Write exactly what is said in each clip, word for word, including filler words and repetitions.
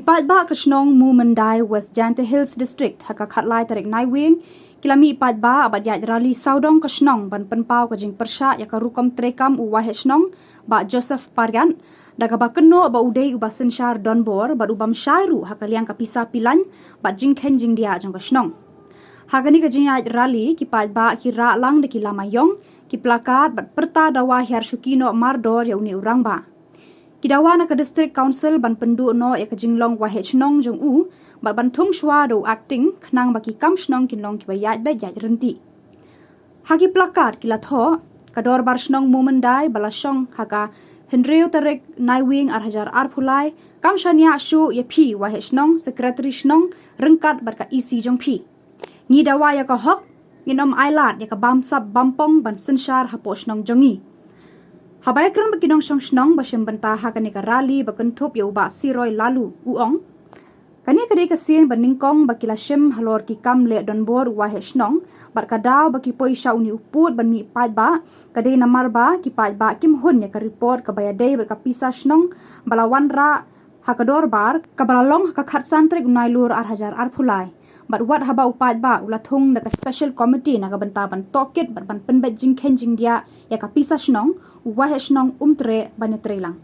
Paidbah ka shnong Mumendai, West Jaintia Hills District, ha ka khatlai tarik Naiwieng, ki la mih paidbah bad ïaid rally sawdong ka shnong ban pynpaw ka jingpyrshah ïa ka rukom treikam u Waheh Shnong, Bah Joseph Pariat, da kaba kynnoh ba u dei uba synshar donbor bad u bym shai ruh ha ka liang ka pisa pilan bad jingkheiñ jingdiah jong ka shnong. Ha kane ka jingïaid rally, ki paidbah ki rah lang da ki lama ïong, ki placard bad pyrta dawa hiar shuki noh mardor ïa une u rangbah. Ki dawa na ka District Council ban pynduh noh ïa ka jinglong Waheh Shnong jong u bad ban thung shuwa da u Acting, khnang ba ki kam shnong kin long kiba ïaid beit ïaid ryntih. Ha ki placard ki la thoh: Ka dorbar shnong Mumendai ba la shong ha ka hynriew tarik Naiwieng ar hajar arphew lai kam shaniah shuh ïa phi Waheh Shnong, Secretary Shnong, ryngkat bad ka E C jong phi. Ngi dawa ïa ka hok, ngin ym ailad ïa ka bamsap bampong ban synshar hapoh shnong jong ngi. Haba ïakren bad ki nongshong shnong ba shim bynta ha kane ka rally ba kynthup ïa u Bah Siroi Laloo, u ong: Kane ka dei ka sien ba nyngkong ba ki la shim halor ki kam leh donbor u Waheh Shnong, bad ka daw ba ki poi sha une u pud ban mih paidbah ka dei namar ba ki paidbah kim hun ïa ka report kaba ïadei bad ka pisa shnong ba la wanrah ha ka dorbar kaba la long ha ka khatsan tarik u Nailur ar hajar arphew lai. Bad wat haba u paidbah u la thung da ka special committee na ka bynta ban tohkit bad ban pynbeit jingkheiñ jingdiah ïa ka pisa shnong, u Waheh Shnong um treh ban ïatreilang.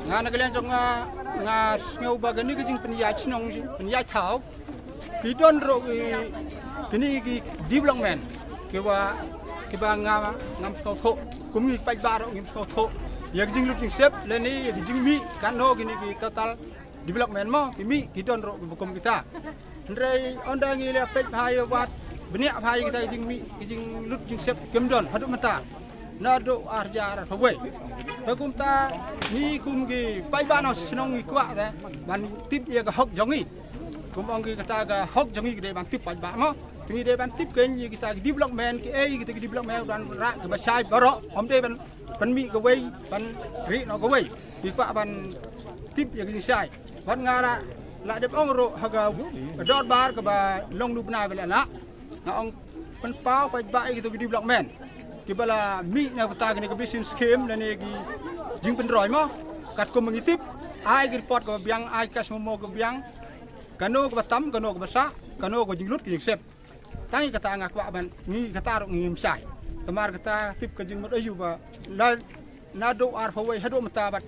Nga na ka liang jong nga, nga sngew ba kane ka jingpynïaid shnong, pynïaid thaw, ki don ruh ki, kine ki development kiba, kiba nga, ngam sngewthuh. Kum ngi paidbah ruh ngim sngewthuh ïa ka jinglut jingsep lane ïa ka jingmih katno kine ki total development mo, ki mih ki don ruh kiba kum kita. Hynrei ynda ngi la peit bha ïa wat bniah bha ïa kita ki jingmih, ki jinglut jingsep kim don haduh mynta. Naduh ar hajar arphew wei. Te kumta ngi kum ki paidbah na shnong ngi kwah te ban tip ïa ka hok jong ngi. Kum ong ki kata ka hok jong ngi ki dei ban tip paidbah mo. Te ngi dei ban tip kein ïa kita ki development, kiei kita ki development ban rah kiba shai baroh. Ym dei ban pynmih kawei ban rieh noh kawei. Ngi kwah ban tip ïa ka jingshai. Bad nga la, la dep ong ruh ha ka dorbar kaba long nu bnai ba la lah. Nga ong pynpaw paidbah ïa kito ki development kiba la mih na ka bynta kane ka basin scheme lane ki jingpynroi mo. Katkum ba ngi tip, ai ki report kaba biang, ai ka cash memo kaba biang. Kano kaba tam, kano kaba sah, kano kaba jinglut ki jingsep. Tang ïa kata nga kwah ban, ngi kata ruh ngim shai. Te namar kata tip ka jingmut aïu ba la naduh arphew wei haduh mynta bad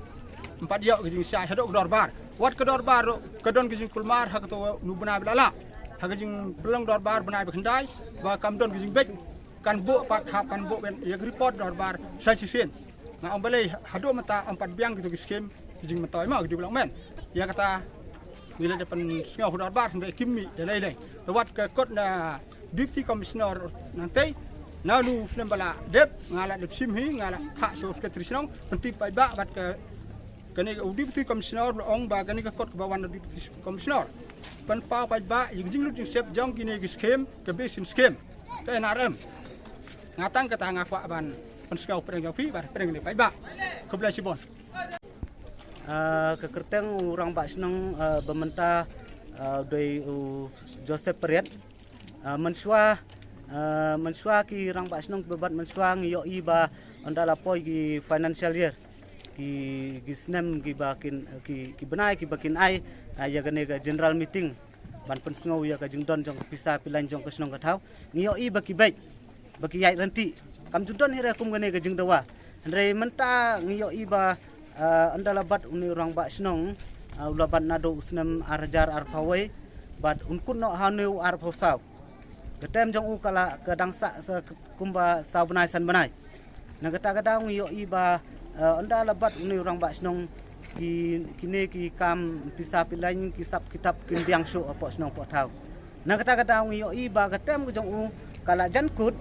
ym pat ïoh ka jingshai haduh ka dorbar. Wat ka dorbar ruh ka don ka jingkulmar ha kato nu bnai ba la lah, ha ka jingpynlong dorbar bnai ba khyndai, ba kam don ka jingbeit. Kan buh pat hap, kan buh ban ïa ka report dorbar sa shisien. Nga ong balei haduh mynta ym pat biang kito ki scheme ki jingmyntoi mo ki development. Ïa kata ngi la dep pynsngew ha dorbar hynrei kim mih da lei lei. Te wat ka kot na Deputy Commissioner nangtei, na nu snem ba la dep, nga la dep shim hi, nga la phah sha u Secretary Shnong, pyntip paidbah bad ka, kane u Deputy Commissioner u la ong ba kane ka kot kaba wan na Deputy Commissioner, pynpaw paidbah ïa ka jinglut jingsep jong kine ki scheme, ka basin scheme, ka N R M. Nga tang kata nga kwah ban pynsngew pyrshang jong phi bad pyrshang ne paidbah. Khublei shibun. Ah, ka kyrteng u rangbah shnong, ah, ba mynta, ah, u dei u Joseph Pariat. Ah, mynshuwa, ah, mynshuwa ki rangbah shnong kiba bat mynshuwa ngi ïohi ba ynda la poi ki financial year, ki, ki snem kiba kin, ki, ki bnai kiba kin ai, ah, ïa kane ka general meeting ban pynsngew ïa ka jingdon jong ka pisa pilain jong ka shnong ka thaw. Ngi ïohi ba ki beit, ba ki ïaid ryntih. Kam ju don hi re kum kane ka jingdawa. Hynrei mynta ngi ïohi ba, ah, ynda la bat une u rangbah shnong, ah, u la bat naduh u snem ar hajar arphew wei bad un kut noh ha une u arphew saw. Ka term jong u ka la ka dang sah sa kumba saw bnai san bnai. Na kata ka daw ngi ïohi ba, eh, ynda la bat une u rangbah shnong ki, kine ki kam pisa pilain ki sap ki tap kin biang shuh hapoh shnong hapoh thaw. Na kata ka daw ngi ïohi ba ka term ka jong u ka la jan kut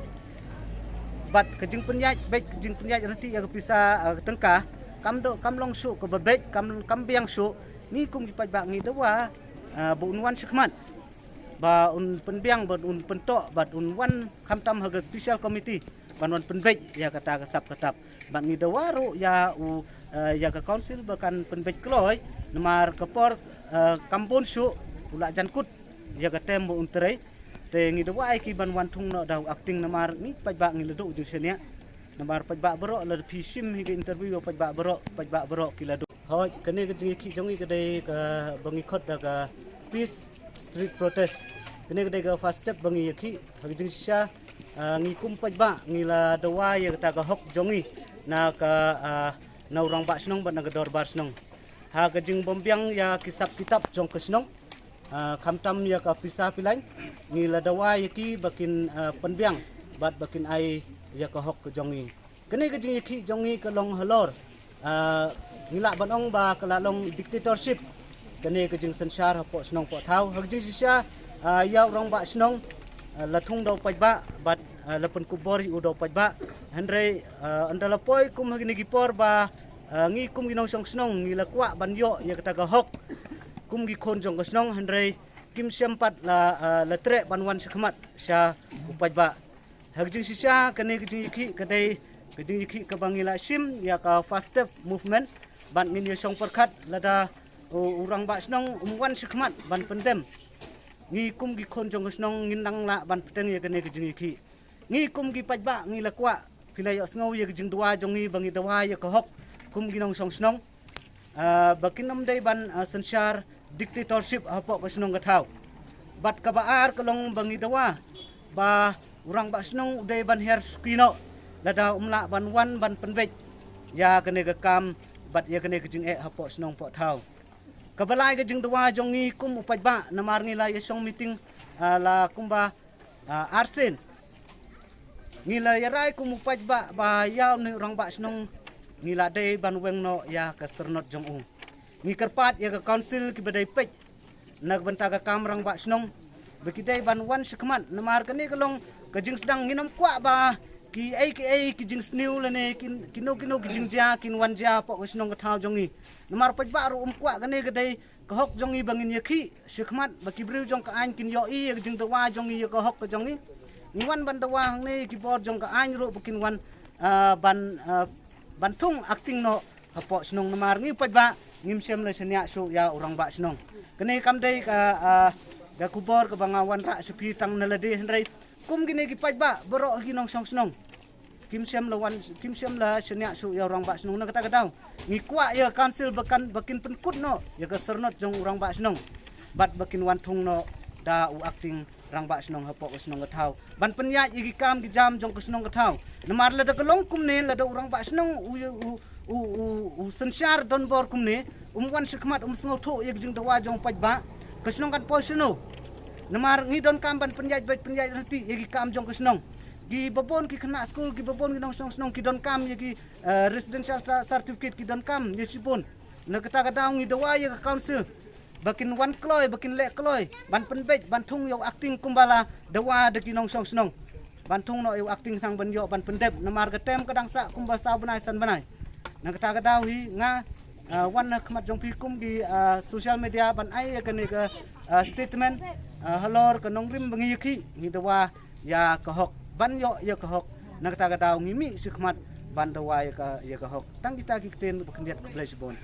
bad ka jingpynïaid beit, ka jingpynïaid ryntih ïa ka pisa, eh, ka tyngka kam do, kam long shuh kaba beit, kam, kam biang shuh. Ngi kum ki paidbah ngi dawa, eh, ba un wan shakhmat, ba un pynbiang, ba un pyntoh, bad un wan khamtam ha ka special committee ban wan pynbeit ïa kata ka sap ka tap. Bad ngi dawa ruh ïa u, eh, ïa ka council ba kan pynbeit kloi namar ka por, eh, kam bun shuh u la jan kut ïa ka term ba un trei. Te ngi dawa ïa ki ban wan thung noh da u acting namar ngi paidbah ngi la duh jingshaniah. Namar paidbah baroh la phi shim hi ka interview, paidbah baroh, paidbah baroh ki la duh. Hooid, kane ka jingïakhih jong ngi ka dei kaba ngi khot da ka peace street protest. Kane ka dei ka first step ba ngi ïakhih. Ha ka jingshisha, ah, ngi kum paidbah ngi la dawa ïa kata ka hok jong ngi na ka, ah, na u rangbah shnong bad na ka dorbar shnong. Ha ka jingbym biang ïa ki sap ki tap jong ka shnong, ah, khamtam ïa ka pisa pilain, ngi la dawa ïa ki ba kin, ah, pynbiang bad ba kin ai ïa ka hok ka jong ngi. Kane ka jingïakhih jong ngi ka long halor, ah, ngi lah ban ong ba ka la long dictatorship. Kane ka jingsynshar hapoh shnong hapoh thaw. Ha ka jingshisha, ah, ïa u rangbah shnong, ah, la thung da u paidbah bad, ah, la pynkupbor ïa u da u paidbah. Hynrei, ah, ynda la poi kum ha kine ki por ba, ah, ngi kum ki nongshong shnong ngi la kwah ban ïoh ïa kata ka hok kum ki khun jong ka shnong, hynrei kim shym pat la, ah, la treh ban wan shakhmat sha u paidbah. Ha ka jingshisha kane ka jingïakhih ka dei ka jingïakhih kaba ngi la shim ïa ka first step movement bad ngin ïa shong pyrkhat lada u, u rangbah shnong um wan shakhmat ban pyndem. Ngi kum ki khun jong ka shnong ngin nang lah ban pyrteng ïa kane ka jingïakhih. Ngi kum ki paidbah ngi la kwah phi la ïohsngew ïa ka jingdawa jong ngi ba ngi dawa ïa ka hok kum ki nongshong shnong. Ah, ba kin ym dei ban, ah, synshar dictatorship hapoh ka shnong ka thaw. Bad kaba ar ka long ba ngi dawa ba u rangbah shnong u dei ban hiar suki noh lada um lah ban wan ban pynbeit ïa kane ka kam bad ïa kane ka jingeh hapoh shnong poh thaw. Kaba lai ka jingdawa jong ngi kum u paidbah, namar ngi la ïa shong meeting, ah, la kumba, ah, arsien. Ngi la ïa rai kum u paidbah ba ïa une u rangbah shnong ngi la dei ban weng noh ïa ka syrnot jong u. Ngi kyrpad ïa ka council kiba dei peit na ka bynta ka kam rangbah shnong ba ki dei ban wan shakhmat, namar kane ka long ka jingsdang. Ngin ym kwah ba ki ei ki ei ki jingsniew lane kin, kino kino ki jingjia kin wan jia hapoh ka shnong ka thaw jong ngi. Namar paidbah ruh um kwah. Kane ka dei ka hok jong ngi ba ngin ïakhih shakhmat ba ki briew jong ka aiñ kin ïohi ïa ka jingdawa jong ngi, ïa ka hok ka jong ngi. Ngi wan ban dawa hangne ïa ki bor jong ka aiñ ruh ba kin wan, ah, ban, ah, ban thung acting noh hapoh shnong, namar ngi u paidbah ngim shym la shaniah shuh ïa u rangbah shnong. Kane kam dei ka, ah, ka khubor kaba nga wanrah sha phi tang na lade, hynrei kum kine ki paidbah baroh ki nongshong shnong kim shym la wan, kim shym la shaniah shuh ïa u rangbah shnong. Na kata ka daw ngi kwah ïa ka council ba kan, ba kin pynkut noh ïa ka syrnot jong u rangbah shnong bad ba kin wan thung noh da u acting rangbah shnong hapoh ka shnong ka thaw ban pynïaid ïa ki kam ki jam jong ka shnong ka thaw. Namar lada ka long kumne, lada u rangbah shnong u, u, u, u, u synshar donbor kumne, um wan shakhmat, um sngewthuh ïa ka jingdawa jong u paidbah, ka shnong kan poi shano? Namar ngi donkam ban pynïaid beit pynïaid ryntih ïa ki kam jong ka shnong. Kiba bun ki khynnah skul, kiba bun ki nongshong shnong ki donkam ïa ki, eh, residential cer-, certificate, ki donkam ïa shibun. Na kata ka daw ngi dawa ïa ka council ba kin wan kloi, ba kin leh kloi ban pynbeit, ban thung ïa u acting kumba la dawa da ki nongshong shnong, ban thung noh ïa u acting khnang ban ïoh ban pyndep, namar ka term ka dang sah kumba saw bnai san bnai. Na kata ka daw hi nga, ah, wan na khmat jong phi kum ki, ah, social media ban ai ïa kane ka, ah, statement, ah, halor ka nongrim ba ngi ïakhih. Ngi dawa ïa ka hok, ban ïoh ïa ka hok. Na kata ka daw ngi mih shakhmat ban dawa ïa ka, ïa ka hok. Tang kita ki ktien ba khyndiat. Khublei shibun.